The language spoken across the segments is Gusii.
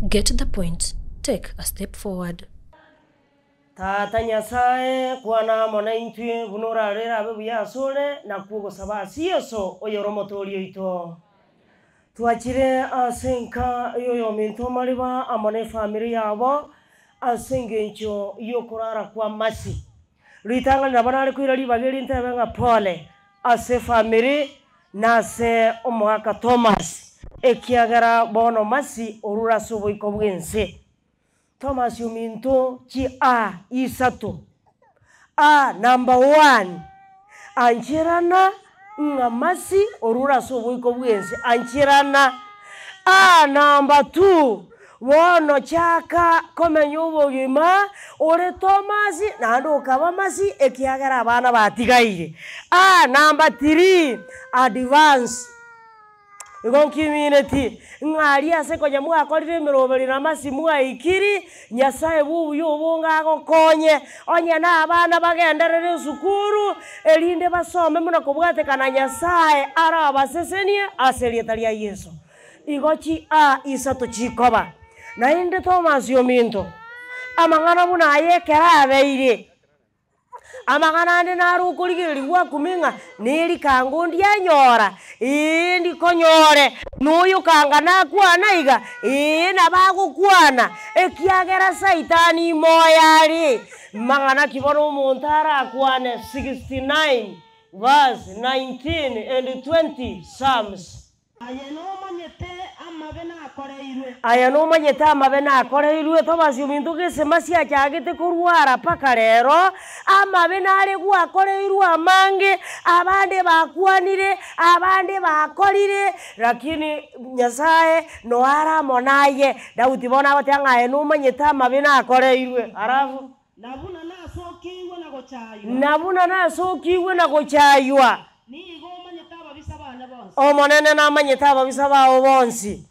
Get the point, take a step forward. Tata Nyasae, kwana amo naintwe buna orarere abe buya asore, nakwo ogosaba ase Yeso, oyore Omotooria oito. Twachire ase enka y'oyominto omariba amo nefamiri yabo ase engencho y'okorara kwa Mercy. Ritang'ani nabo nare koira ribaga eri ntebe ng'a pole ase efamiri na ase omoaka Thomas, ekiagera bono Mercy orure ase oboiko bw'ense. Thomas ominto chi a isato a number one ancherana ng'a Mercy orure ase oboiko bw'ense ancherana a number two bono chaka komenya obogima ore Thomas naende okaba Mercy ekiagera abana batigaire a number three advance. Igo nkimineti, ng'a aria ase konya mwakorire emeroberi na amasi mwaikiri, Nyasae bw'obuya obonge agokonye, onye na abana bagenderere esukuru, erinde basome buna kobwatekana Nyasae arabasesenie ase erieta ria Yeso. Igo chi a isato chikoba. Naende Thomas ominto, amang'ana buna aya ekero abeire, Amang'ana ande naro okorigererigwa akumi ng'a nerikango ndianyora, ee ndikonyore, na oyokanga nakwana iga, ee nabo agokwana, ekiagera Saitani imoyo are. Mang'ana ki bono omonto arakwane 69 verse 19 and 20 Psalms. Aye nomanyete amabe nakoreirwe. Aye nomanyete amabe nakoreirwe. Tobasi ominto gesema siachagete korwara mpaka rero, amabe nare gwakoreirwe amange, abande bakwanire, abande bakorire, lakini Nyasaye noe are amo naye. Daudi bono agoteba ng'a aye nomanyete amabe nakoreirwe. Alafu. Na buna nasokigwe na gochaywa. Na buna nasokigwe na gochaywa. Nigo omanyete ababisa baane bonsi. Omonene namanyete ababisa bao bonsi.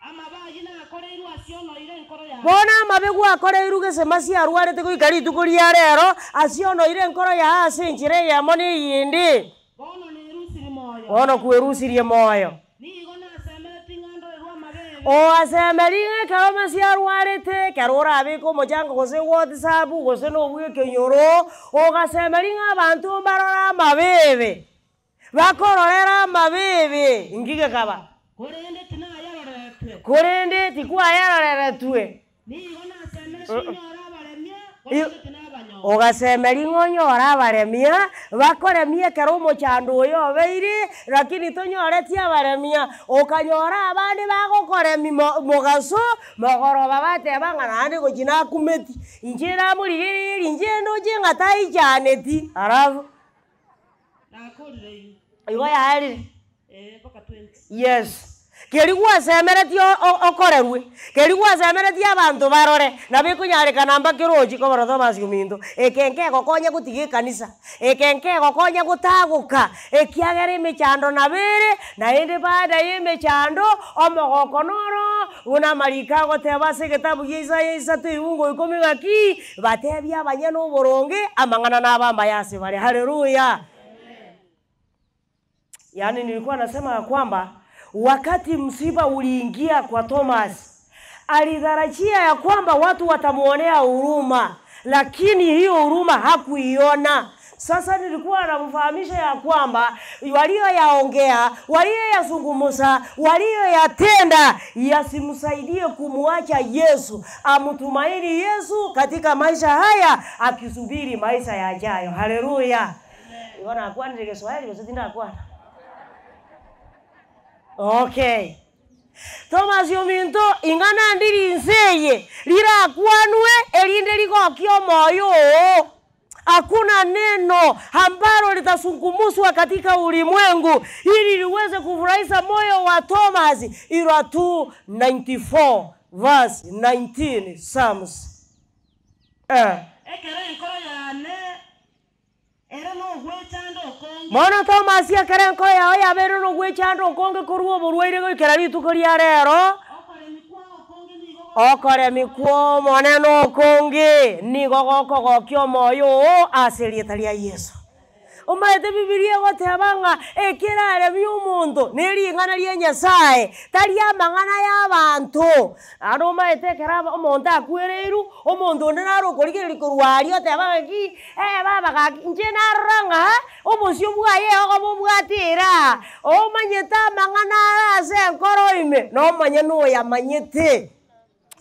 Amabe ayio nakoreirwe asionoire enkoro yane. Bono amabe gwakoreirwe gesema siarwarete goika rituko ria rero, asionoire enkoro yao ase enchera eyemo na eyende. Bono nerusirie moyo. Bono kwerusirie moyo. Nigo nasemeretie ng'a ndorerwe amabeebe. Oasemerie ng'a ekero Mesia arwarete, ekero orabeke omochango gose WhatsApp gose nobwa ekenyoro, ogasemeria ng'a abanto mbarore amabeebe, bakororere amabeebe, inki gekaba? Korende tinayaroreretwe. Korende tikwayaroreretwe. Nigo nasemeretie inyore abaremia, korende tinabanyora. Ogasemeria ng'a onyore abaremia, bakoremia ekero omochando oyo obeire, lakini tonyoreti abaremia. Okanyora abande bagokoremia mo mogaso, mogoroba bateba ng'a naende gochia nakumeti, inche namorigereiri inche ndoche ng'a taichaneti, alafu Nakorire inwe. Igo yaerire. Ee, mpaka 20. Yes. Keria gwasemeretie okorerwe, keria gwasemeretie abanto barore, nabo ekonyarekana mpaka erochi kobora Thomas ominto, eke nkegokonya gotiga ekanisa, eke nkegokonya gotagoka, ekiagera emechando nabo ere, naende baada ya emechando, omogoko noro, buna amariko agoteba ase egetabu gia Isaya isato ebungo ikomi ng'aki, Batebie abanyene oboronge amang'ana nabe amaya ase bare. Haleluya! Yaani nilikuwa nasema ya kwamba wakati msiba uliingia kwa Thomas, alitarajia ya kwamba watu watamuonea huruma, lakini hiyo huruma hakuiona. Sasa nilikuwa namfahamisha ya kwamba walioyaongea, walioyazungumza, walioyatenda yasimsaidie kumwacha Yesu, amtumaini Yesu katika maisha haya akisubiri maisha yajayo. Haleluya! Igo nakwanire Geswahili gose tindakwana? Okay. Thomas ominto, ing'ana ndiri inse eye rirakwanwe erinde rigokie omoyo oo. Hakuna neno ambalo litasungumuzwa katika ulimwengu ili liweze kufurahisha moyo wa Thomas, ila tu 94 verse 19 Psalms. Eh. Ekero enkoro yane ere nogwechanda okonge. Bono Thomas ekero enkoro yao yabeire nogwechanda okonge korwa oborwaire goikera rituko ria rero, Okoremi kwao okonge nigo gokogokia Okoremi kw'Omonene okonge nigo gokogokia omoyo oo ase erieta ria Yeso. Omanyete Bibilia egoteba ng'a ekeraremia omonto ne ring'ana ria Nyasaye, tari amang'ana ya abanto. Naende omanyete ekero aba omonto akwereirwe, omonto onde naro okorigereria korwa aria oteba ng'aki, eh baba gaki, inche narora ng'a obosio bwaye igo bobwate era, omanyete amang'ana are ase enkoro ime, na omonyene oyamanyete.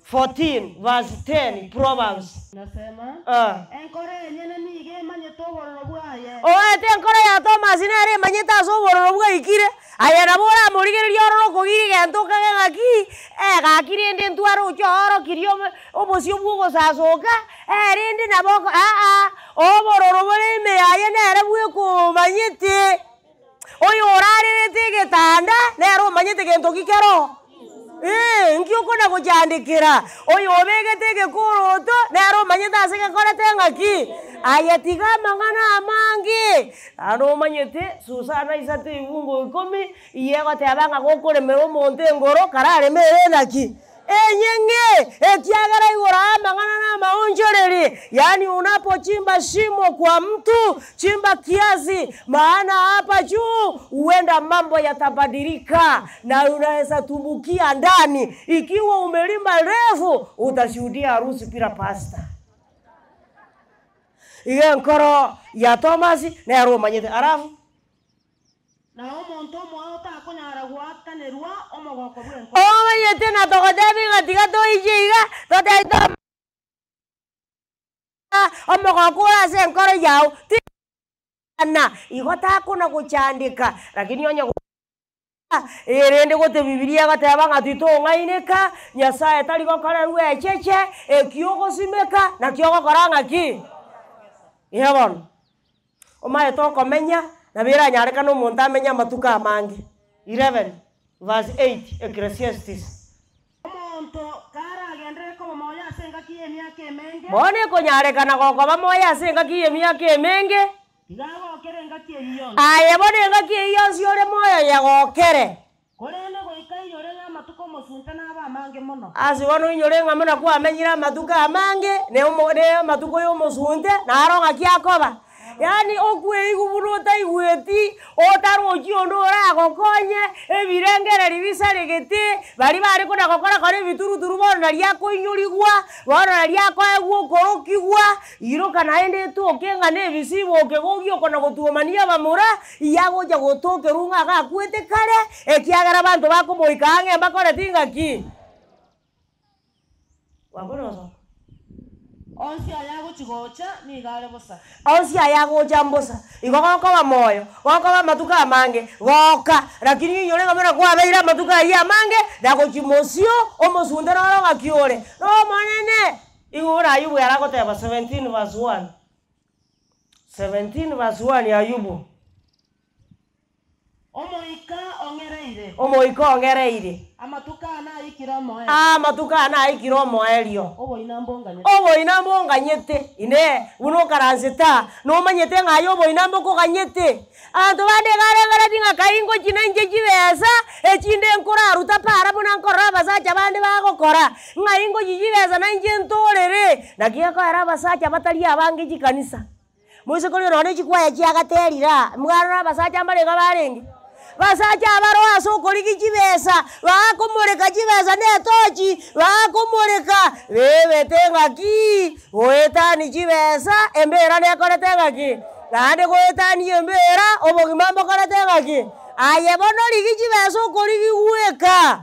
14 verse 10 Proverbs. Nasema, Ah. Enkoro enyene nigo emanyete obororo bwaye. Oete enkoro ya Thomas nere emanyete ase obororo bwaikire, aye nabo oramorigererie orore okogira egento okage ng'aki, eh gaki rende ntware oche oorokirie obe obosio bwa ogosasoka, eh rende nabo oko aa, obororo bore ime yaye nere bweka omanyete. Oyo orarerete egetanda, nere omanyete gento ki kero? Ee, nki okona gochandekera? Oyo obegete egekoroto, nere omanyete ase gekorete ng'aki? Aye tiga amang'ana amange. Naende omanyete, Susana isato ebungo ikomi, iga egoteba ng'a gokoremera omonto engoro, karareme ere naki? Enyeng'e, ekiagera igoro amang'ana namaonchoreri, yaani unapochimba shimo kwa mtu, chimba kiasi, maana hapa juu huenda mambo yatabadilika na unaweza tumbukia ndani. Ikiwa umelima refu, utashuhudia harusi bila pasta. Iga enkoro ya Thomas nere omanyete alafu Na omonto omoao takonyara goakanerwa omogoko bw'enkoro. Omanyete na togotebi ng'a tiga toiche iga, totebi to omogoko ore ase enkoro yao, ti na igo takona gochandeka, lakini onye erende gote bibilia egoteba ng'a titong'aineka, Nyasaye tari gokorerwa echeche, eki ogosimeka, naki ogokora ng'aki? Eeh bono. Omanyete okomenya, nabo eranyarekane omonto amenye amatuko amange. 11 verse 8 Ecclesiastes. Omonto karagenderere koba moyo ase engaki y'emiaka emenge. Bono ekonyarekana gokoba moyo ase engaki y'emiaka emenge. Tiga agokere engaki eyio yonsi. Aye bono engaki eyio yonsi ore moyo yegokere. Korende goika inyore ng'a amatuko 'omosunte nabe amange mono. Ase bono oinyore ng'a buna kwamenyire amatuko amange, ne omo ne amatuko y'omosunte, naro ng'aki akoba. Yaani okweigwa buna otaigweti, otarochi onde oragokonye, ebirengereri bisaregete, baria bare kona gokora kora ebituruturu bono naria akoinyorigwa, bono naria akoegwa okorokigwa, iroka naende etoke ng'a na ebisibo okegogia okona gotuomania abamura, Iyagocha gotokerwa ng'a agakwete kare, ekiagera abanto bakomoika ang'e mbakoreti ngaki? Gwakora gosoka. Onsi ayagochia gocha nigo are bosa. Onsi ayagocha mbosa. Igo gokoba moyo, gokoba amatuko amange, goka, lakini inyore ng'a buna kwabeire amatuko ayio amange, na gochia mosio, omosunte noro ng'aki ore. Nomonene! Igo buna Ayubu ere agoteba 17 verse 1. 17 verse 1 Ayubu. Omoika ong'ereire. Omoika ong'ereire. Amatuko aa naikire omoerio. Amatuko aa naikire omoerio. Oboina mbonganyete. Oboina mbonganyete. Inee! Buna okaransete aa, nomanyete ng'a aye oboina mbokoganyete? Abanto bande iga arengeretie ng'a kai ngochia nainche chibesa, echinde nkoraruta para buna nkorora abasacha bande bagokora, ng'ai ngochia chibesa nainche ntorere. Naki gekoera abasacha batari abange chikanisa. Moise koria nonye chikwaya chiagaterire aa, mwarora abasacha mbare iga barenge? Basacha abaro ase okorigia chibesa, bakomoreka chibesa na etochi, bakomoreka, bebete ng'aki, goetani chibesa, embera nekorete ng'aki, naende goetani embera, obogima mbokorete ng'aki, aye bono rigia chibesa okorigia gweka.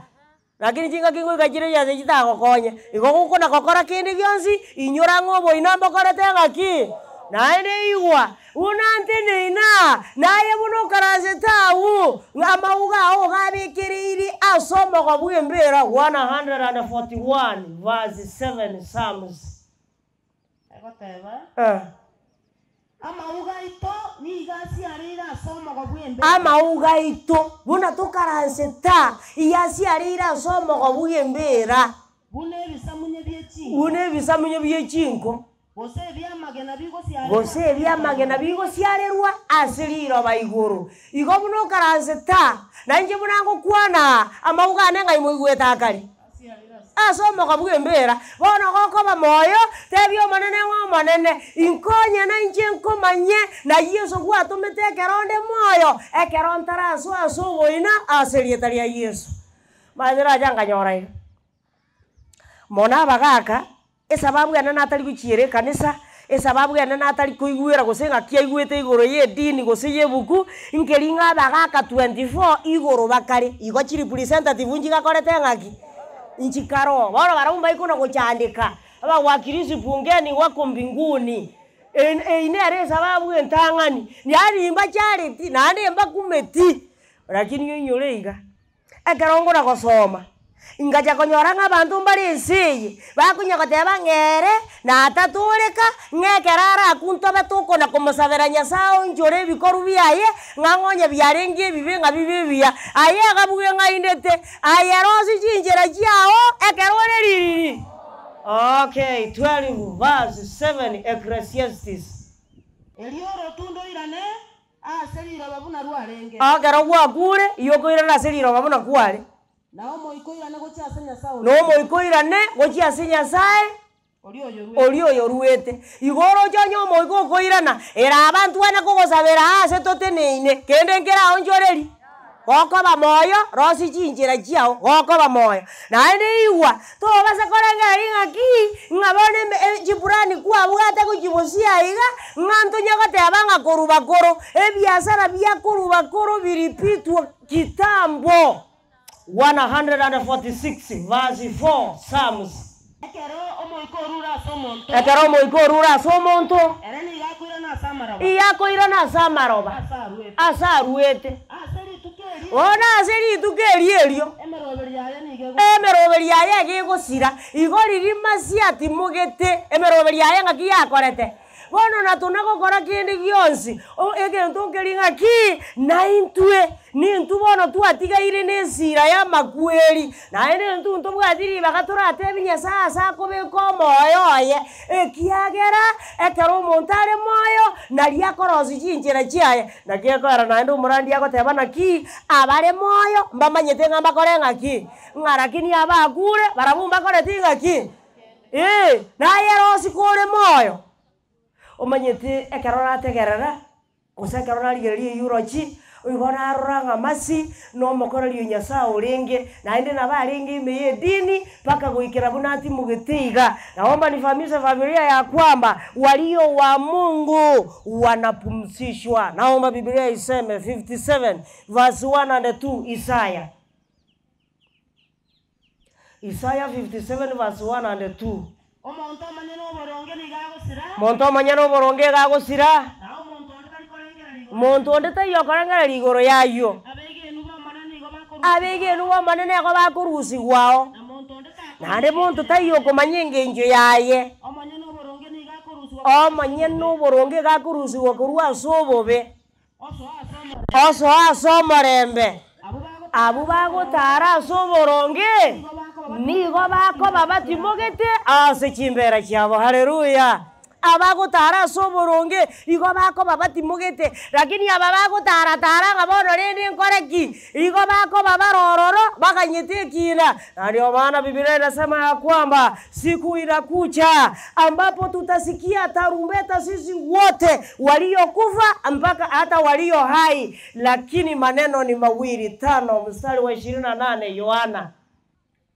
Lakini chingaki ngoika chire chiase chitagokonye, igo gokona gokora kende gionsi, inyora ng'a oboina mbokorete ng'aki? Naende igwa, buna nteneine aa, naye buna okaransete agwo, ng'a amauga ao iga abekereirie ase omogo bw'embera 141 verse 7 Psalms. Egoteba. Eh. Amauga aito nigo asiareire ase omogo bw'embera. Amauga aito, buna tokaransete aa, iga asiareire ase omogo bw'embera. Buna ebisamunye bie chinko. Buna ebisamunye bie chinko. Gose ebi'amagena bigosiarerwa. Gose ebi'amagena bigosiarerwa ase riroba igoro. Igo buna okaransete aa, na inche buna ngokwana aa, amauga ane ng'ai moigwete akare? Ase omoga bw'embera, bono gokoba moyo, tebia Omonene ng'a Omonene, inkonye nainche nkomanye, na Yeso gwatomete ekero onde moyo, ekero ntarasoa ase oboina ase erieta ria Yeso. Manye nacha nkanyora iga. Mono abagaka, esababu ene natari gochiera ekanisa, esababu ene natari koigwera gose ng'aki aigwete igoro ya edini gose ya ebuku, nkeri ng'a abagaka 24 igoro bakare, igo chirepresentative nchigakorete ng'aki? Nchikaroo. Bono barabwo mbaikona gochandeka, abawakilishi bungeni wako mbinguni, en eywo nere esababu entang'ani, yaani mbachareti naende mbakumeti, lakini oinyore iga. Ekero nkona gosoma, ingacha konyora ng'a abanto mbare ense eye, bakonya goteba ng'a ere natatoreka, ng'a ekero arakwe ntobe tokona komosabera Nyasaye oinchore ebikorwa biaye, ng'a ng'onye biarenge ebibe ng'a bibe ebiya. Aye agabuge ng'aindete, aye rosia chinchera chiago ekero ore ririri. Okay, 12 verse 7 Ecclesiastes. Erio orotundo oirane Ase riroba buna rwarenge. Ekero gwakure, igo okoirana ase riroba buna kware. Na omoika oirane gochia ase Nyasae Na omoika oirane gochia ase Nyasae oria oyoruete. oria oyoruete. Igo oroche onye omoika okoirana, ere abantwane kogosabera aa ase toteneine, kende nkeraonchoreri. Gokoba moyo, rosia chinchera chiao, gokoba moyo. Naende igwa, tobasa korengereria ng'aki, ng'a bono eme chipurani kwabwate gochia bosio aiga, ng'a ntonya goteba ng'a korwa bakoro, ebiasara bia korwa bakoro biripitwe kitambo. 146 verse 4 Psalms. Ekero omoika orure ase omonto. Ekero omoika orure ase omonto. Ere nigo akoirana ase amaroba. Igo akoirana ase amaroba. Ase aruete. Ase aruete. Ase rituko erio. Bono ase rituko erio erio. Emeroberi yaye nigo egosira. Emeroberi yaye iga egosira. Igo riria Masia atimogete, emeroberi yaye ng'aki yakorete? Bono natona gokora kende gionsi, o egento nkeri ng'aki? Naintwe, nintwe bono twatigaire nesira y'amakweri, naende intwe ntobwati ribaga toratebie Nyasaye ase akobeka omoyo oye, ekiagera ekero omonto are moyo, naria akorosia chinchera chiaye. Naki ekoera naende omorandi agoteba naki, abare moyo mbamanyete ng'a mbakore ng'aki? Ng'a rakini abakure, barabwo mbakoreti ng'aki? Ee, naye rosi kore moyo. Omanyete ekero orategerera, gose ekero orarigereria eywo orochi, igo narora ng'a masi na omokoreri o Nyasaye orenge, naende nabo arenge ime y'edini, mpaka goikera buna atimogete iga. Naomba nifahamishe familia ya kwamba walio wa Mungu wanapumzishwa. Naomba Biblia iseme 57 verse 1 and 2 Isaya. Isaya 57 verse 1 and 2. Omonto omonyene oboronge nigo agosira. Omonto omonyene oboronge iga agosira. Na omonto onde tari korengereria igoro. Omonto onde taiyo okorengereria igoro y'ayio. Abegenwa b'Omonene nigo bakorusigwa. Abegenwa b'Omonene nigo bakorusigwao. Na monto onde takomanya. Naende monto taiyo okomanya engencho yaye. Omonyene oboronge nigo akorusigwa korwa ase obobe. Omonyene oboronge iga akorusigwa korwa ase obobe. Osoa ase omorembe. Osoa ase omorembe. Abwo bagotara ase oboronge nigo bakoba batimogete ase chimbera chiabo. Haleluya! Abagotara ase oboronge igo bakoba batimogete, lakini aba bagotara-tara ng'a bono rende nkore ki? Igo bakoba bare ororo baganyete ekina. Na ndio maana Biblia inasema ya kwamba siku inakuja ambapo tutasikia tarumbeta sisi wote waliokufa mpaka hata walio hai, lakini maneno ni mawili. 5 mstari wa 28 Yohana.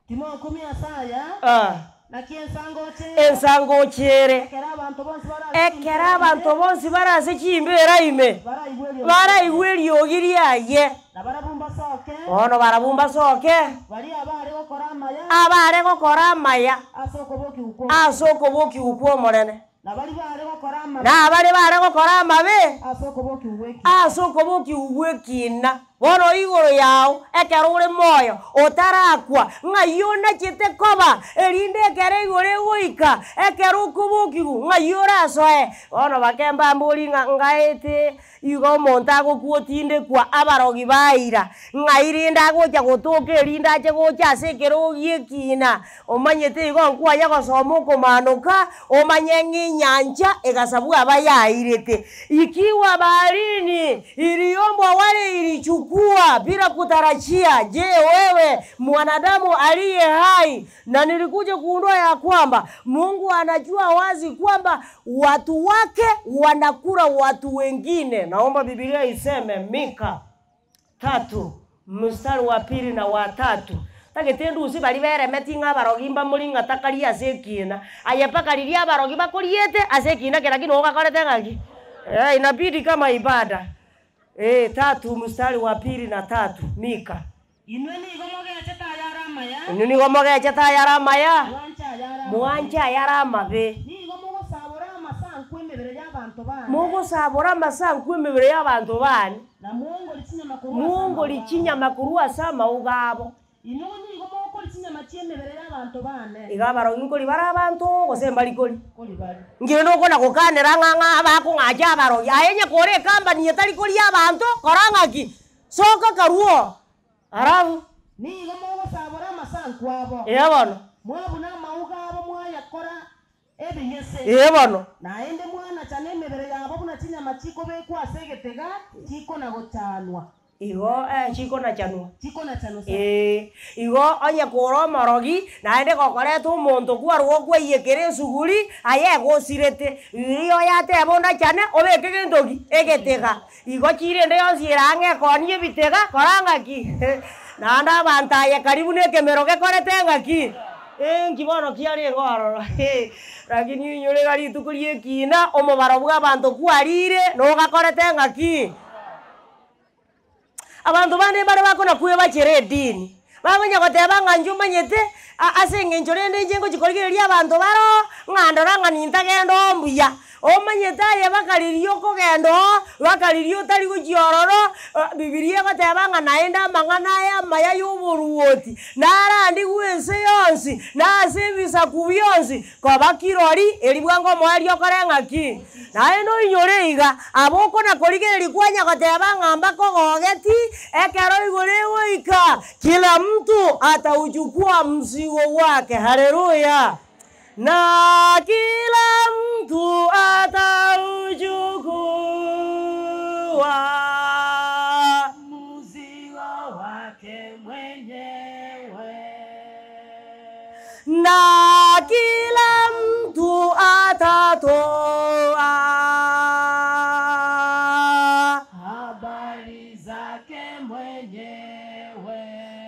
Timokumia ase aya, Ah. naki ensangoche ere. Ensangoche ere. Ekero abanto bonsi bare ase Ekero abanto bonsi bare ase chimbera ime, baraigwe eriogi baraigwe eriogi riaye. Na barabwo mbasoke. Bono barabwo mbasoke. Baria abare gokora amaya. Abare gokora amaya. Ase okobokigwa kw'Omonene. Ase okobokigwa kw'Omonene. Na baria bare gokora amabe. Na baria bare gokora amabe. Ase okobokigwa gw'ekiina. Ase okobokigwa gw'ekiina. Bono igoro yao, ekero ore moyo, otarakwa, ng'ai onachete koba, erinde ekero igoro egoika, ekero okobokigwa, ng'ai orasoe. Bono bakemba mbori ng'a ngaete Igo omonto agokwa otindekwa, abarogi baira, ng'ai rende agocha gotoka erinde ache gocha ase ekerogo gi'ekiina? Omanyete igo nkwanya gosoma okomanoka, omanye ng'a enyancha egasabwa aba yairete. Ikiwa baharini iliombwa wale ilichukua. Anakuchukua bila kutarajia. Je, wewe mwanadamu aliye hai? Na nilikuja kugundua ya kwamba Mungu anajua wazi kwamba watu wake wanakula watu wengine. Naomba Biblia iseme Mika 3 mstari wa 2 na wa 3. Tagete ndusi bari beremeti ng'a abarogi mbamori ng'a takari ase ekina. Aye mpaka riria abarogi bakoriete ase ekina kera ki nogakorete ng'aki? Inabidi kama ibada. 3 mstari wa 2 na 3, Mika. Inwe nigo mogechete ayare amaya. Inwe nigo mogechete ayare amaya. Mwanche ayare amabe. Mwanche ayare amabe. Nigo mogosabora amasanku emebere y'abanto bane. Mogosabora amasanku emebere y'abanto bane. Na mwongori chinyama korwa ase Mwongori amauga abo. chinyama korwa ase amauga abo. Inwe nigo mokori chinyama chi'emebere y'abanto bane. Iga abarogi nkori bare abanto gose mbari kori? Nkori bare. Nkere nokona gokanera ng'a ng'a abakong'acha abarogi. Aye onye kore ekambani etari koria abanto, kora ng'aki? Soka karwo. Alafu. Nigo mogosabora amasanku abo. Ee bono. Mwabuna amauga abo mwayakora ebing'ese. Ee bono. Naende mwanachana emebere yabo buna chinyama chikobekwa ase egetega chikona-gochanwa. Igo chikonachanwa. Chikonachanwa sa. Ee, igo onye kore omorogi, naende gokoreta omonto kwarwa okweiyekera esuguri, aye egosirete, riria oyateba ondachane, obeke gento ki? Egetega. Igo chirende yonsi ere ang'e ekoonia ebitega, kora ng'aki? Naende abanto aye karibu na ekemero gekorete ng'aki? Inki bono kiarenge ororo? Lakini oinyore iga rituko ria ekina, omobaro bwa abanto kwarire, nogakorete ng'aki? Abanto bande mbare bakona kwebachera edini, bakonya goteba ng'a inche omanyete, ase eng'encho rende inche ngochia korigereria abanto baroo, ng'a ndora ng'a nintagenda oo mbuya. Omanyete aye baka riria okogenda oo, baka riria otari gochia ororo, bibilia egoteba ng'a naende amang'ana aya amaya ya oboruoti, narandigwe ense yonsi, na ase ebisaku bionsi, Koba kirori, eri bwango omoerio okore ng'aki? Naende oinyore iga, aba okona-korigereria kwanya goteba ng'a mbakogogeti, ekero igoro egoika, kila mtu atauchukua mzigo wake. Haleluya! Na kila mtu atauchukua Mzigo wake mwenyewe. Na kila mtu atatoa habari zake mwenyewe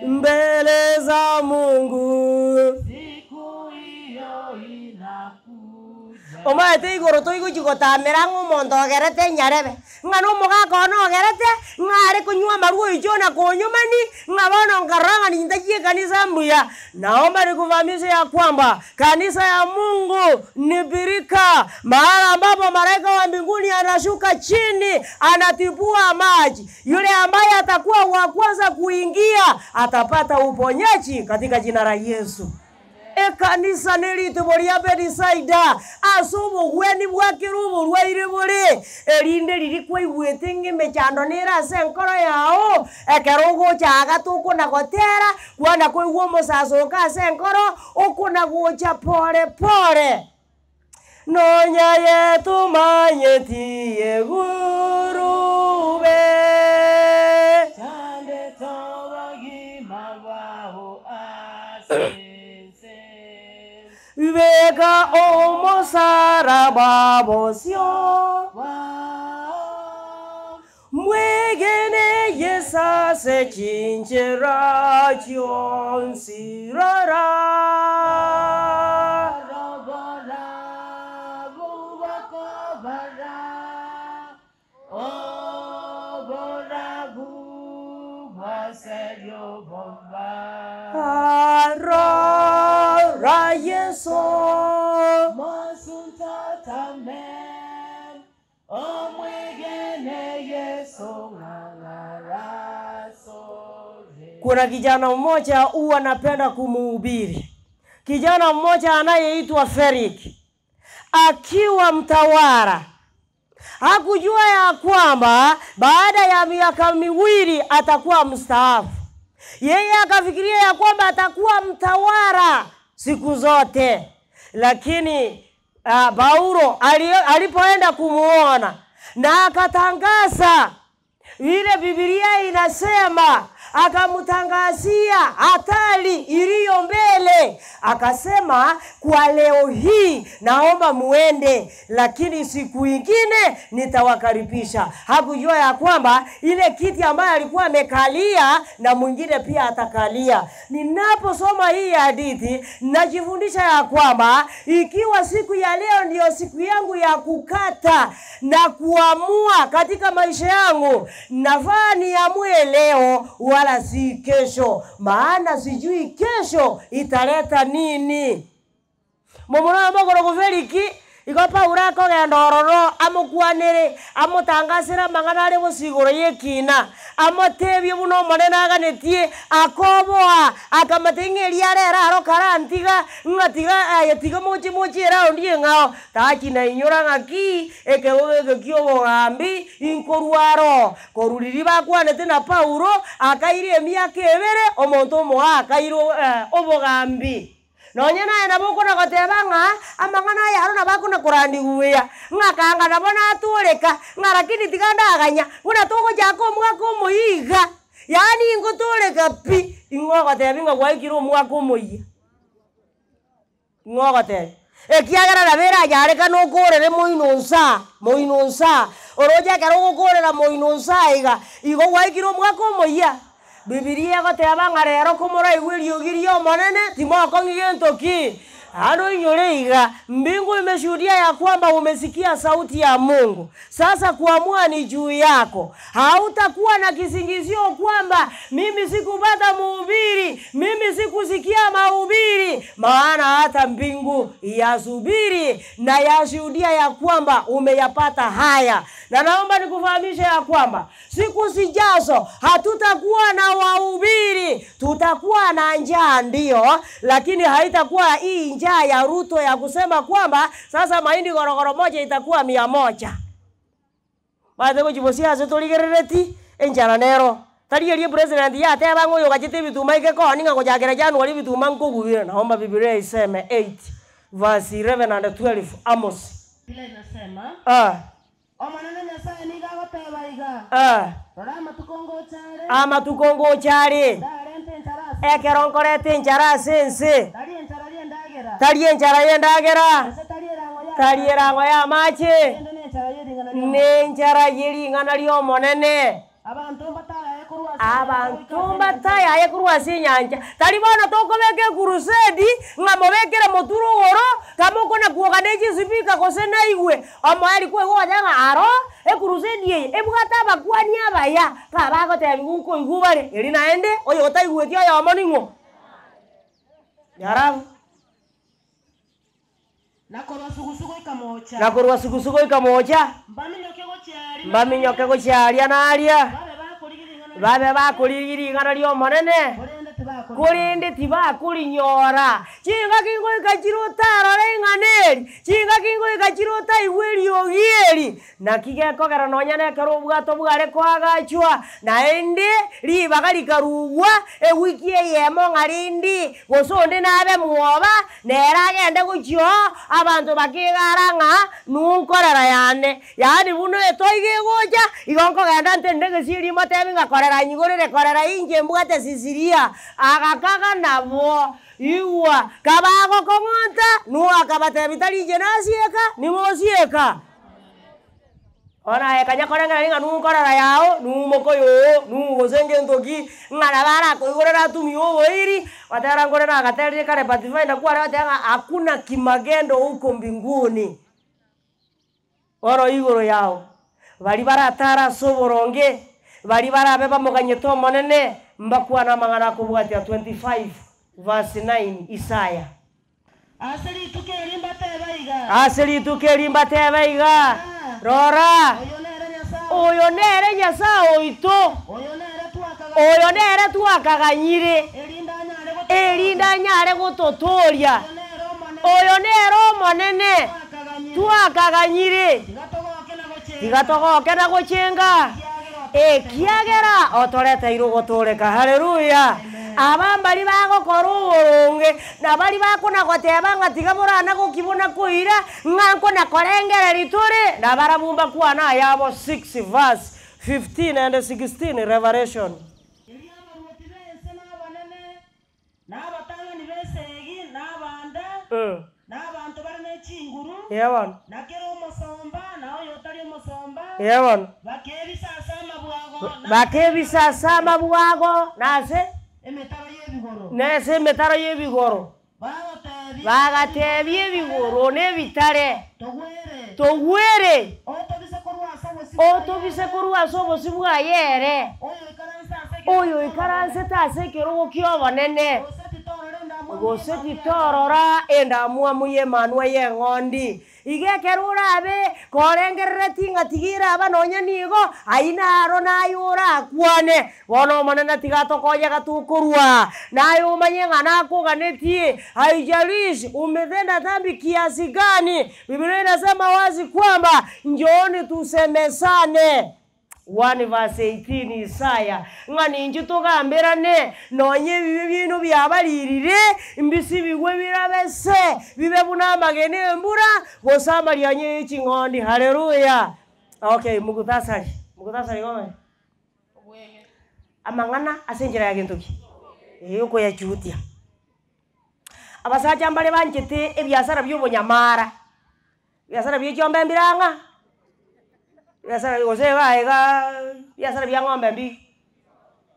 mbele za Mungu. Siku hiyo inakuja. Omanyete igoro toigochia gotamera ng'a omonto ogerete enyarebe, ng'a na omogaka one ogerete, ng'a are konywa amarwa oichwo na konyomani, ng'a bono nkarora ng'a nintachie ekanisa mbuya. Naomba nikufahamishe ya kwamba kanisa ya Mungu ni birika, mahala ambapo malaika wa mbinguni anashuka chini anatibua maji. Yule ambaye atakuwa wa kwanza kuingia atapata uponyaji katika jina la Yesu. Ekanisa neritubo ria Bethisaida ase obogwenia bwa kera oborwaire bore, erinde riria kwaigwete ng'a emechando nere ase enkoro yao, ekero ogocha iga tokona gotera, kwana koigwa omosaso oka ase enkoro, okona gocha pore pore. Nonya yetomanyeti egurube. Chandete obogima bwao ase ense. Beka omosaraba bosio bwao. Mwegene Yeso ase chinchera chionsi rora. Oborabu bokobara, oborabu bw'aserio boba. Arora Yeso. Mosuntotame, omwegene Yeso ng'ang'arasore. Kuna kijana mmoja huwa napenda kumuhubiri, kijana mmoja anayeitwa Ferik, akiwa mtawala hakujua ya kwamba baada ya miaka miwili atakuwa mstaafu. Yeye akafikiria ya kwamba atakuwa mtawala siku zote, lakini Paulo alipoenda kumuona na akatangaza Vile Biblia inasema, akamtangazia hatari iliyo mbele, akasema kwa leo hii naomba muende, lakini siku ingine nitawakaribisha. Hakujua ya kwamba ile kiti ambayo alikuwa amekalia na mwingine pia atakalia. Ninaposoma hii hadithi najifundisha ya kwamba ikiwa siku ya leo ndiyo siku yangu ya kukata na kuamua katika maisha yangu, nafaa niamue leo wala si kesho, maana sijui kesho italeta nini. Momura mogoro goferiki igo Paulo akogenda ororo amokwanere amotangasere amang'ana are bosigoro ya ekina amotebie buna omonene aganetie akoboa akamate ng'a eria arere aro karantiga ng'a tiga aye tiga moche moche eraundi eng'ao taki nainyora ng'aki ekego eke kia obogambi inkorwa aro. Korwa riria bakwanete na Paulo akaira emiaka ebere omonto omoa akairwa obogambi. Nonye naye nabo okona goteba ng'a amang'ana aya aro nabo akona korandigwa buya, ng'a kanga nabo natoreka, ng'a lakini tiga ndaganya, buna togochaka omwaka omoyia iga, yaani ingotoreka pi, ing'o ogotebi ng'a gwaikire omwaka omoyia? Ing'o ogotebi? Ekiagera nabo erayarekane okorere moino nsaa, moino nsaa, oroche ekero ogokorera moino nsaa iga, igo gwaikire omwaka omoyia. Bibilia egoteba ng'a rero komoraigwe eriogi ria Omonene, timokong'i gento ki? Naende oinyore iga, mbingu imeshuhudia ya kwamba umesikia sauti ya Mungu. Sasa kuamua ni juu yako. Hautakuwa na kisingizio kwamba mimi sikupata mhubiri, mimi sikusikia mahubiri, maana hata mbingu yasubiri na yashuhudia ya kwamba umeyapata haya. Na naomba nikufahamishe ya kwamba siku zijazo hatutakuwa na wahubiri, tutakuwa na njaa ndio, lakini haitakuwa hii njaa ya Ruto ya kusema kwamba sasa mahindi gorogoro moja itakuwa 100. Maete gochibosia ase torigerereti enchara nero. Tari eria president yateba ng'a oyo ogachete ebituma ike koni ng'a gochakera January ebituma nkogubire. Naomba Biblia iseme 8 verse 11 and 12 Amos. Biblia inasema, Ah, Omonene Nyasaye nigo agoteba iga, ah. rora amatuko ngocha are, Amatuko ngocha are, ndarente enchara ase ekero nkorete enchara ase ense, tari enchara y'endagera, tari enchara y'endagera, gose tari erango ya tari erango ya amache, kende nenchara y'ering'ana ri'Omonene. nenchara y'ering'ana ri'Omonene. Abanto mbatayaye korwa ase Abanto mbatayaye korwa ase enyancha. Tari bono tokobeka ekurusedi ng'a mobekere moturo igoro, kamokona kuoga ne chisipika gose naigwe. Omoerio kwaigwa ogoteba ng'a aro, ekurusedi eye ebwate abakwani abaya, kabagotebiwa nkoigwa bare, eri naende oyo otaigweti oyomo ning'o? Yarabu. Na korwa sugusu goika mocha. Na korwa sugusu goika mocha. Mbaminyoke gochia aria. Mbaminyoke gochia aria na aria. Babe bakorigia ring'ana Babe bakorigia ring'ana ri'Omonene. Korende tibakorinyora. Korende tibakorinyora. Chingaki ngoika chire otarore ing'ana eri, chingaki ngoika chire otaigwe eriogi eri. Naki gekogera nonya na ekero obwato bware koagachwa, naende ribaga rikarugwa ewiki eyemo ng'a rende gose onde nabe mwoba, nere agende gochia oo, abanto bakegara ng'a nunkorera yane. Yaani buna etoigo egocha, igo nkogenda ntenene egesieri motebi ng'a korera nyigorere korera inche mbwate sisiria, agakaga nabo. Igwa, kabagokong'onta, Nuhu akabatebi tari inche nasieka, ning'o osieka? Bono aye kanya korengereria ng'a nunkorera yao, numokoyo oo, nuu gose ngento ki, ng'a nabo arakoigorere atumie oboiri, batera nkore nagaterire kare Pathfinder kware goteba ng'a hakuna kimagendo huko mbinguni. Bono igoro yao, baria baratare ase oboronge, baria barabe bamoganyete Omonene, mbakwane amang'ana akobwatia 25 verse 9 Isaya. Ase rituko eri mbatebe iga. Ase rituko eri mbatebe iga, Rora, Oyo nere Nyasae oyo nere Nyasae oito, Oyo nere twakaganyire. oyo nere twakaganyire, Erinde anyare gototooria. erinde anyare gototooria. Oyo nere Omonene. Oyo nere Omonene Twakaganyire. twakaganyire. Tiga togoke na gochenga. Tiga togoke na gochenga. Ekiagera otoreteire ogotoreka. Haleluya. Aba mbari bagokora oboronge, na bari bakona goteba ng'a tiga borana gokibuna koira, ng'a nkona korengereria tore, na barabwo mbakwane ayabo 6 verse 15 and 16 Revelation. Erio abaruoti b'ense na abanene, na abatang'ani b'esegi, na abanda, na abanto bare ne chinguru, Ee bono. na kera omosomba, na oyotari omosomba, Ee bono. bakebisa ase amabwago na Bakebisa ase amabwago na ase emetaro y'ebigoro. na ase emetaro y'ebigoro. Bagatebia Bagatebia ebigoro na ebitare, Togwere, Togwere, otobise korwa ase obosio bwaye otobise korwa ase obosio bwaye ere, oyoikaransete ase ekerogo oyo oikaransete ase ekerogo ki'obonene, Gose titorora endamwamu gose y'emanwa y'eng'ondi. titorora endamwamu y'emanwa y'eng'ondi. Iga ekero orabe korengerereti ng'a tiga eraba nonya nigo, ayio naro naye orakwane. Bono Omonene tiga atokonye gatokorwa, naye omanye ng'a nakoganetie. Haijalishi umetenda dhambi kiasi gani, Biblia inasema wazi kwamba njooni tusemezane. 1 verse 18 Isaya, ng'a ninche togamberane, nonya ebibe biaino biabaririre, mbisibigwe birabe se, bibe buna amagena embura, gose amarianyo ye ching'ondi. Haleluya! Okay, mugutasari, mugutasari gome amang'ana ase enchera ya gento ki? Eeh okoyachutia. Abasacha mbare banchete ebiasara bia obonyamara, ebiasara bia echiombe mbire ang'a, ebiasara gose iga igaa ebiasara bia ng'ombe mbi,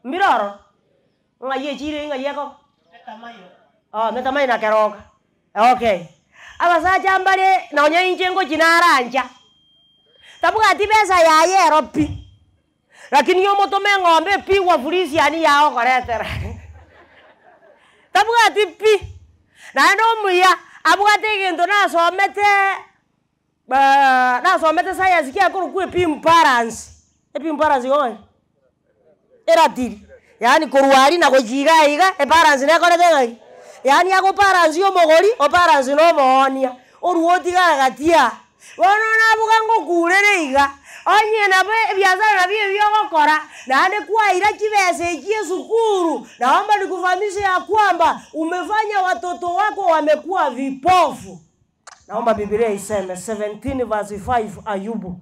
mbire ororo, ng'ai echiro eywo ng'ai ekoba? Oh Metamayo na Keroka, okay. Abasacha mbare nonye inche ngochia narancha, tabwati besa yaye ero pi, lakini omotome eng'ombe epigwa frisian yagokoretera tabwati pi, naende omuya, abwate egento nasometeee nasomete science kiakorokwa epimbalance, epimbalance igo ng'aki? Eratiri, yaani korwa aria na gochia iga iga, ebalance nekorete ng'aki? Yaani agobalance omogori, obalance na omoonia, orwa otigara gati aa. Bono naboka ngokurere iga, onye nabo ebiasara nabio ebi ogokora, naende kwaira chibesa echi esukuru, naomba nikufahamishe ya kwamba umefanya watoto wako wamekuwa vipofu. Naomba bibilia iseme 17 verse 5 Ayubu.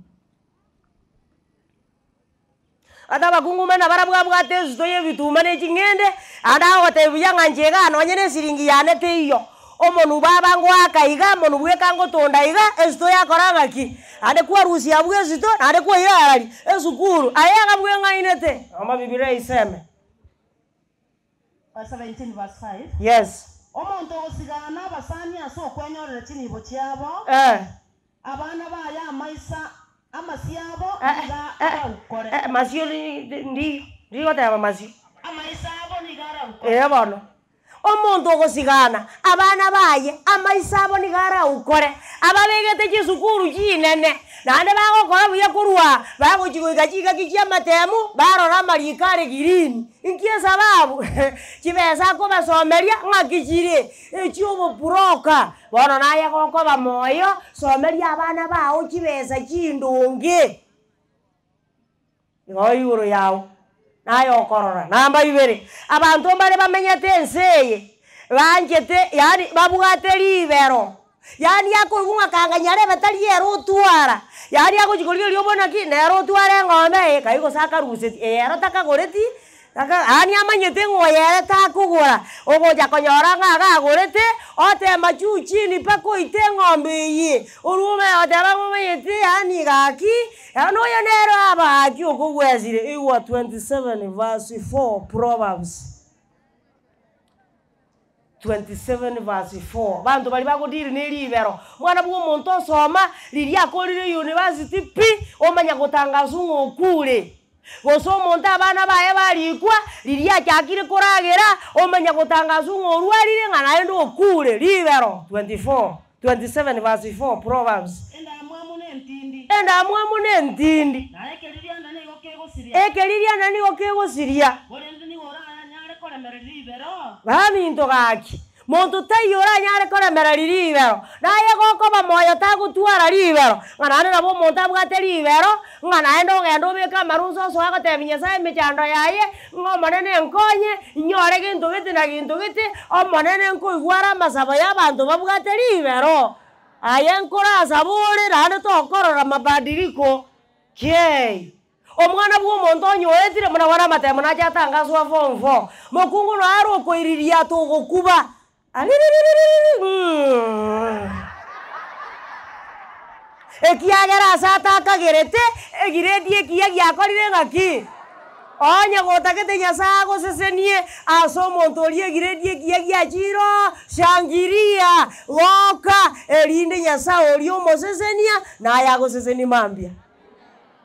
Ase abakungu muna barabwo abwate esito ya ebituma na eching'ende, ande agotebia buya ng'a inche igaa nonye na esiringi yane teiyo, omonwe baba ngoaka iga, omonwe bweka ngotonda iga, esito yakora ng'aki? Ande kwarusia abwo esito, naende kwaira arari esukuru, aye iga bweng'ainete. Soma bibilia iseme. Verse 17 verse 5. Yes. Omonto ogosigana abasani ase okwenyorera chinibo chiabo, Eh. abana baye amaisa amasio abo Eh, nigo eh, araukore. eh, masio ni ndi ndigoteba masio. Amaiso abo nigo araukore. Ee bono, omonto ogosigana abana baye, amaiso abo nigo araukore, ababegete chisukuru chinene, naende bagokora buya korwa bagochi goika chingaki chia amatemu, barora amariko are green. Inki esababu? Chibesa akobasomeria ng'aki chire, echia oboburoka. Bono naye gokoba moyo, someria abana bago chibesa chindonge. Igo igoro yao, naye okorora. Namba ibere, abanto mbare bamenyete ense eye, banchete yaani babwate ribero, yaani akoigwa ng'a kanga nyarebe tari ere otwara, yaani agochi korigereria obone ki, nere otware eng'ombe eye, kai gose akaruseti, eye ero takagoreti, taka yaani amanyete ng'a oyo ere takogora, ogocha konyora ng'a iga agorete, otema juu chini mpaka oite eng'ombe eye, orwe omanye goteba ng'a omanyete yaani gaki, yaani oyo nere abahaki okogwesire, igwa 27 verse 4 Proverbs. 27 verse 4 Abanto baria bagodiri ne ribero, omwana bwa omonto osoma, riria akorire university pi, omanya gotangaswa ng'a okure. Gose omonto abana baye barikwa, riria achakire koragera, omanya gotangaswa ng'a orwarire ng'a naende okure, ribero. 24, 27 verse 4 Proverbs. Endamwamu nentindi. Endamwamu nentindi. Na ekeririanda nigo kegosiria. Ekeririanda nigo kegosiria. Korende nigo oranyare koremereria ribero. Baminto gaki, monto taiyo oranyare koremereria ribero, naye gokoba moyo tagotwara ribero, ng'a naende nabo omonto abwate ribero, ng'a naende ogende obeke amarusa osoe agotebia Nyasaye emechando yaye, ng'a Omonene nkonye, inyore gento gete na gento gete, Omonene nkoigwa are amasabo ya abanto babwate ribero. Aye nkorasaba ore naende tokorora mabadiliko. Kei! Omwana bwa omonto onye oetire buna bono amatemo nache atangaswa form four, mokungu noyo are okoiririata ogokuba aririririririri mmmh. Ekiagera ase atakagerete, egireti ekiya giakorire ng'aki? Onye gotagete Nyasae agosesenie ase omonto oria egireti ekiya giachire oo, shangiria, goka, erinde Nyasae oria omosesenia, naye agosesenie mambia.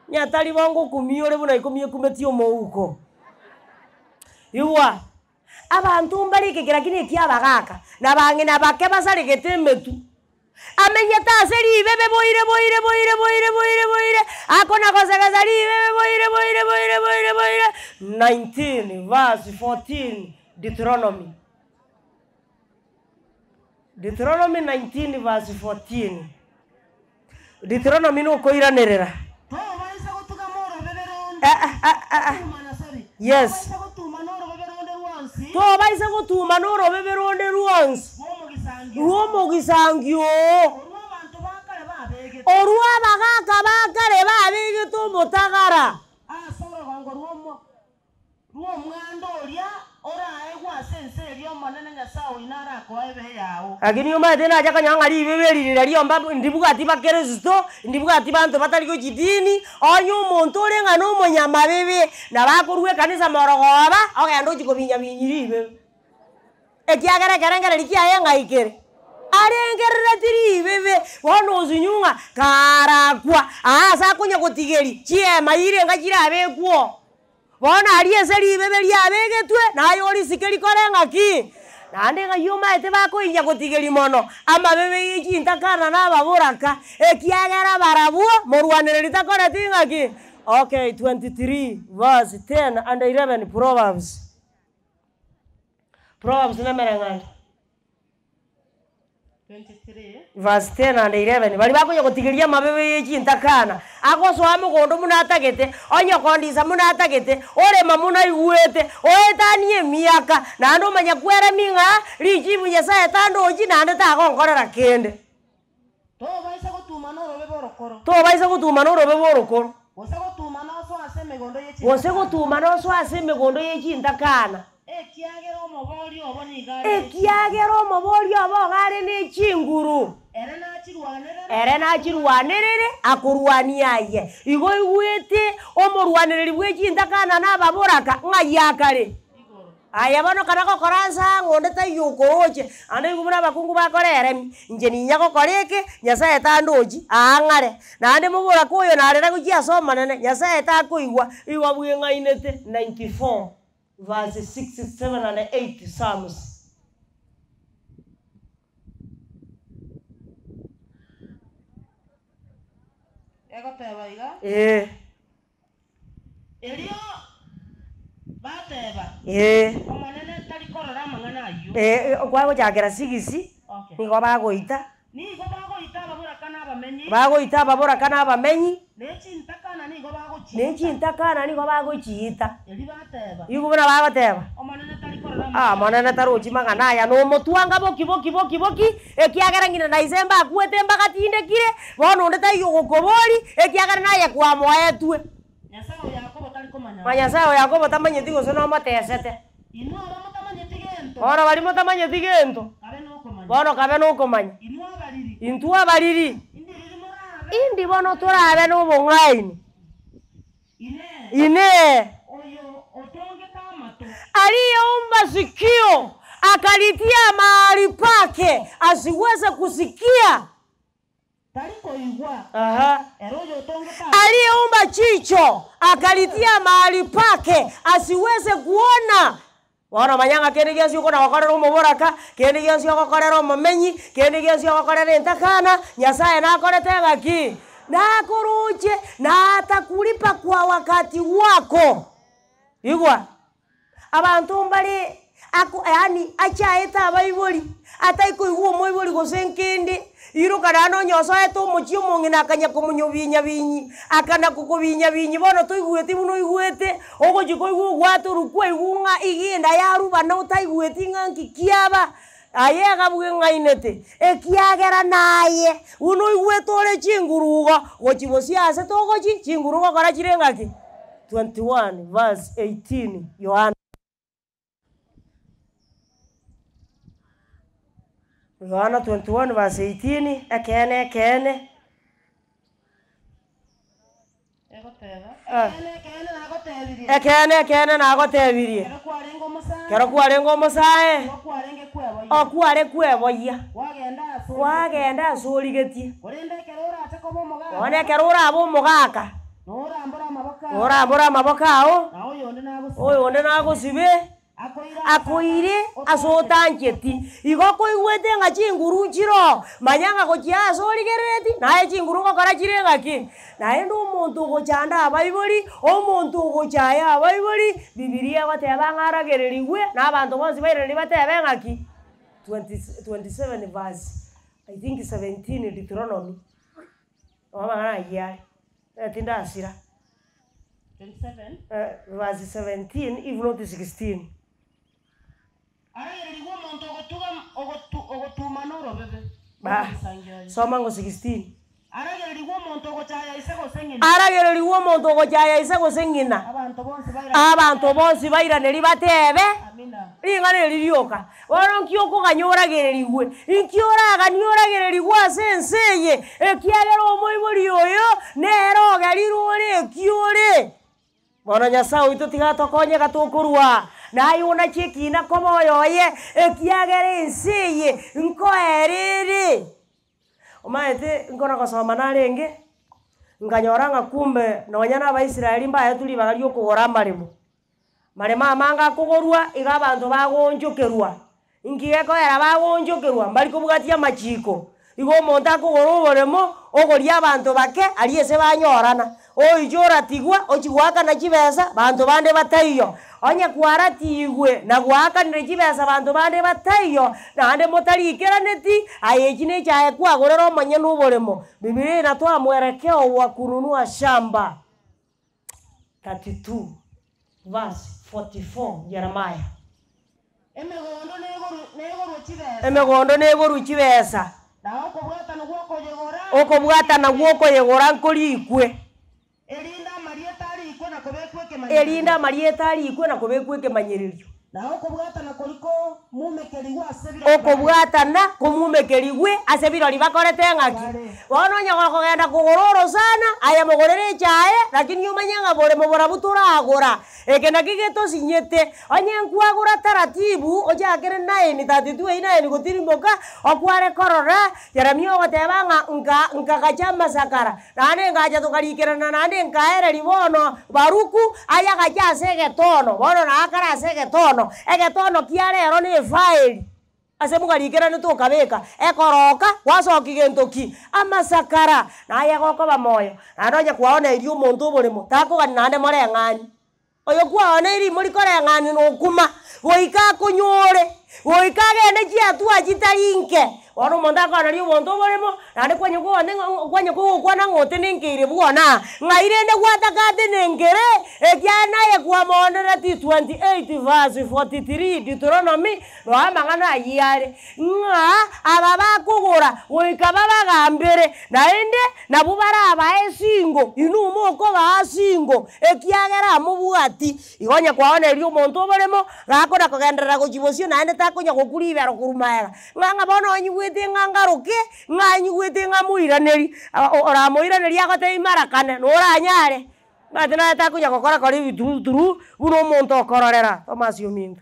Onye tari bo ngokumia ore buna ikomi ekumetie omouko. Igwa, abanto mbare ekeke lakini ekiabagaka, na abang'ina bake basaregete emetwe. Amenyete ase ribebe boire boire boire boire boire boire, akona gosegesa ribebe boire boire boire boire boire. 19 verse 14 Deuteronomy. Deuteronomy 19 verse 14. Deuteronomy nokoiranerera. Tobaisa gotugama orobebe ronde, Eh, eh, eh, eh, eh. gotuma sorry. Yes. Tobaisa gotuma norobebe ronde rwonsi Tobaisa gotuma norobebe ronde rwonsi rw'omogisangio rw'omogisangio oo. orwo abanto ba kare babegete Orwo abagaka ba kare babegete omotagara. ase orogongo rw'omo rw'omwando oria oraegwe ase ense eria Omonene Nyasae oino arakoe ebe eyao. Lakini omanyete nacha konyora ng'a ribe erire riomba ndibwati bakristo, ndibwati banto batari gochia dini, onye omonto ore ng'a na omonyamabibe, nabo akorwa ekanisa morogoba, ogenda ochia kobinyabinyia ribe. Ekiagera ekerengereri kiaye ng'ai kere? Arengerereti ribebe, bono osinywa ng'a karakwa, aa ase akonya gotigeria, chiema irenga chirabekwa oo. Bono aria ase ribebe riabegetwe, naye orisike rikore ng'aki? Naende ng'ai omaete bakoinya gotigeria mono, amabebe ya chintakana na ababoraka, ekiagera barabwo, morwanereri takoreti ng'aki? Okay, 23 verse 10 and 11 Proverbs. Proverbs na emereng'anio. 23. Verse 10 and 11, Baria bakonya gotigeria amabebe ye chintakana, agosoa mogondo buna atagete, onye okondisa buna atagete, orema buna aigwete, oetanie emiaka, naende omanya kweremia ng'a richibu Nyasaye tandochi naende tagonkorera kende. Tobaisa gotuma norobebe orokoro. Tobaisa gotuma norobebe orokoro. Gose gotuma nosoa ase emegondo ye Gose chintakana. gotuma nosoa ase emegondo ye chintakana. Ekiagera omobori obo nigo are ne Ekiagera omobori obo iga are ne chinguru. Ere nachirwanerere. Ere nachirwanerere, akorwania aye. Igo oigwete omorwanereri bwe chintakana na ababoraka, ng'ai akare? Aye bono kana gokora nsa ng'a onde taiyo okoroche, ande igo buna abakungu bakora eremi, inche ninya gokora eke, Nyasaye tandochi, aa ng'are. Naende moboraka oyo narera gochia ase Omonene, Nyasaye takoigwa, igo bweng'ainete. 94 verse 6, 7 and 8 Psalms. Egoteba iga. Ee. Erio bateba, Ee. Omonene tari korora amang'ana ayio. Ee, kwagochakera sigisi, Okay. nigo bagoita. Nigo bagoita ababoraka na abamenyi. Bagoita ababoraka na abamenyi. Ne chintakana nigo bagochiita. Ne chintakana nigo bagochiita. Erio bateba. Igo buna bagoteba. Omonene tari korora amang'ana. Ah, Omonene tarochi mang'ana aya, na omotwanga boki boki boki boki, ekiagera ng'ina na ise mbakwete mbagatindekire, bono onde taiyo ogokoboria, ekiagera naye kwamoetwe. Nyasae o Yakobo tari komanya. Ma Nyasae o Yakobo tamanyeti gose nomotesete. Inwe aba motamanyeti gento. Bono baria motamanyeti gento. Kabe nokomanya. Bono kabe nokomanya. Inwe abariri. Intwe abariri. Indi riria morabe. Indi bono torabe nobong'aini. Inee. Inee. Oyo otongete amato. Aliyeumba sikio akalitia mahali pake asiweze kusikia. Tari koigwa. Aha. Ere oyotongete Aliyeumba chicho akalitia mahali pake asiweze kuona. Bono manya ng'a kende gionsi okona gokorera omoboraka, kende gionsi ogokorera omomenyi, kende gionsi ogokorera entakana, Nyasaye nakorete ng'aki? Nakoroche, na atakulipa kwa wakati wako. Igwa, abanto mbare ako yaani achaete abaibori, ataikoigwa omoibori gose nkende, iroka naende onye osoete omochie omong'ina akanya komonyobinyabinyi, akana kokobinyabinyi bono toigweti buna oigwete, ogochia koigwa ogwatorwa kwaigwa ng'a iga enda yarubana otaigweti ng'a nki kiaba, aye iga bweng'ainete, ekiagera naye, buna oigwete ore chinguru igo, gochi bosio ase togochi, chinguru gokora chire ng'aki. 21 verse 18 Yohana. Yohana 21 verse 18, ekeene ekeene. Egoteba, Eh. Ekeene, ekeene nagotebirie, Ekeene ekeene nagotebirie, ekero kwarenge omosae, ekero kwarenge omosae, nigo kwarenge kweboyia, okware kweboyia, kwagenda ase origetie. kwagenda ase origetie. Korende ekero orache koba omogaka, Bono ekero orabe omogaka, na orambore amaboko ao, orambore amaboko ao, na oyonde nagosibe, oyonde nagosibe, akoire ase akoire ase otancheti. Igo koigwete ng'a chinguru nchiroo, manya ng'a gochia ase origerereti, naye chinguru ngokora chire ng'aki. Naende omonto ogochanda abaibori, omonto ogochaya abaibori, bibilia egoteba ng'a aragererigwe, na abanto bonsi bairaneri batebe ng'aki, 27 verse I think 17 Deuteronomy, nabo amang'ana ayio are, eh tindasira. 27. Verse 17 if not 16. Aragererigwe omonto ogotuga ogotu ogotumana orobebe Ba, omogisangio oye. soma ngo 16. Aragererigwe omonto ogochaya ise gose ng'ina. Aragererigwe omonto ogochaya ise gose ng'ina. Abanto bonsi bairanerie Abanto bonsi bairaneri batebe. Amina. Ring'ana eri rioka. Bono nki okoganya oragererigwe? Inki oraganie oragererigwe ase ense eye? Ekiagera omoibori oyo, nere ogerire ore eki ore. Bono Nyasae oito tiga atokonye iga tokorwa, naye onache ekina koba oyoye, ekiagera ense eye nkoera ere. Omanyete nkona gosoma narenge, nkanyora ng'a kumbe nonya na abaisraeli mbaetwe ribaga ria okogora amaremo. Maremo amange akogorwa, iga abanto bagoonchokerwa, inki gekoera bagoonchokerwa, mbari kobwatia amachiko. Igo omonto akogora oboremo, ogoria abanto bake, aria ase banyorana, oiche oratigwa, ochia goakana chibesa, banto bande bataiyo. Onye kwaratigwe na gwaakanire chibesa banto bande bataiyo, naende motariikeraneti, aye echi na echaye kwagorera omonyene oboremo. Bibilia inatoa mwelekeo wa kununua shamba. 32 verse 44 Jeremiah. Emegondo negorwe negorwe chibesa. Emegondo negorwe chibesa. Na okobwatana gw'okoyegora. Okobwatana gw'okoyegora nkorikwe. Erinde amarieta arikwe na kobekwa ekemanyererio. Erinde amarieta arikwe na kobekwa ekemanyererio. Na okobwatana koria komumekerigwe ase birori. Okobwatana komumekerigwe ase birori bakorete ng'aki? Bono onye gokogenda kogora orosana, aye mogorere echae, lakini omanye ng'a boremo borabwo toragora, eke naki getosinyete. Onye nkwagora taratibu, ochakere nine, 32 eywo nine gotirimboka, okware korora, Jeremia ogoteba ng'a nka nkagacha amasakara, naende ngacha tokarikerana naende nkaereria bono Baruku, ayagache ase egetono, bono naakare ase egetono, egetono kia rero na efaeli, ase mogarikeranete okabeka, ekoroka gwasokia gento ki? Amasakara, naye gokoba moyo, naende onye kwaoneirie omonto oboremo, takogani naende moreng'ani. Oyo kwaoneiri mori koreng'ani na okuma, goika akonyore, goika agende chiatua chitari nke. Bono omonto akoaneria obonto oboremo, naende kwanya kogane ng'a kwanya kogokwana ng'a otenenkeire bwona, ng'ai rende gwataka atenenkere, ekiagera naye kwamoondereti 28 verse 43 Deuteronomy, noe amang'ana ayio are, ng'a aba bakogora goika babagambere, naende nabwo barabae esingo, inwe mokobaa singo, ekiagera amobwati. Igo onye kwaoneria omonto oboremo, gakona kogenderera gochia bosio naende takonya gokura ribero korwa maega, ng'a ng'a bono onyigwete ng'a ngaroke, ng'a nyigwete ng'a moiraneri, oramoiraneria agotebi mara kane, noranyare? Omanyete naye takonya gokora kora ebituruturu, buna omonto okororera, Thomas ominto.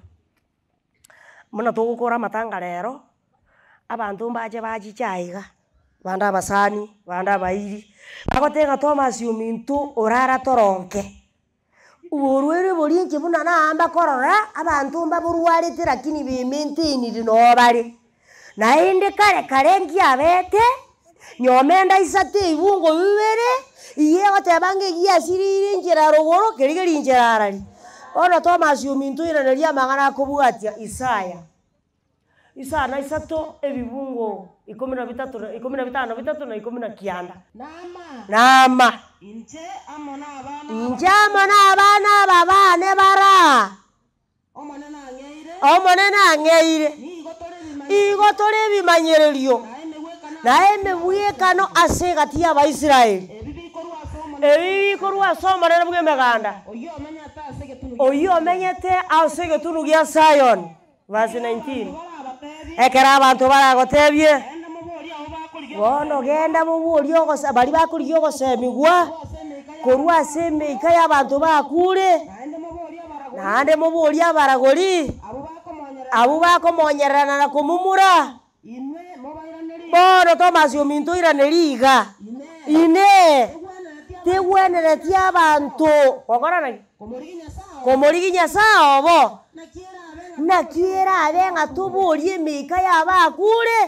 Buna togokora amatanga rero, abanto mbache bachiche aiga, bande abasani, bande abairi, bagoteba ng'a Thomas ominto orara toronke. Oborwaire boria inche buna naamba korora, abanto mbaborwarete lakini be maintainiri noo bare. Naende kare kare nkiabete, nyomba enda isato ebungo bibere, iga egoteba ng'a egiasirire enchera rogoro, keria keri inchera arari. Bono Thomas ominto oiraneria amang'ana akobwatia Isaya, isano isato ebibungo ikomi na bitato na ikomi na bitano bitato na ikomi na kianda. Naama. Naama. Inche amo nabana Inche amo nabana aba bane baraa. Omonene ang'eire. Omonene ang'eire. Nigo tore ebimanyererio. Igo tore ebimanyererio. Na emegwekano Na emegwekano ase egati y'Abaisraeli. Ebi bikorwa ase Omonene. Ebi bikorwa ase Omonene bw'Emeganda, oyio omenyete ase egetunu gia Sayoni. Verse 19. Ekero abanto baragotebie, Bono genda moborie ogose baria bakorigia ogosemigwa korwa ase emeika y'abanto bakure, naende moborie abaragori, abwo bakomonyererana na komumura. Bono Tomasi ominto oiranerie iga, Inee! Tegwenereti abanto gokora naki? Komorigia Nyasae obo? Naki erabe ng'a toborie emeika y'abakure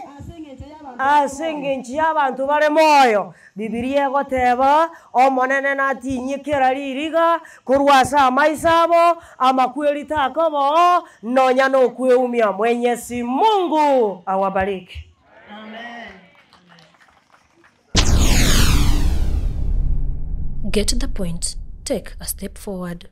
ase engencho y'abanto bare moyo? Bibilia egoteba, Omonene natinyie kera ririga korwa ase amaiso abo, amakweri takoba oo, nonya nokweumia. Mwenyezi Mungu awabariki. Get the point, take a step forward.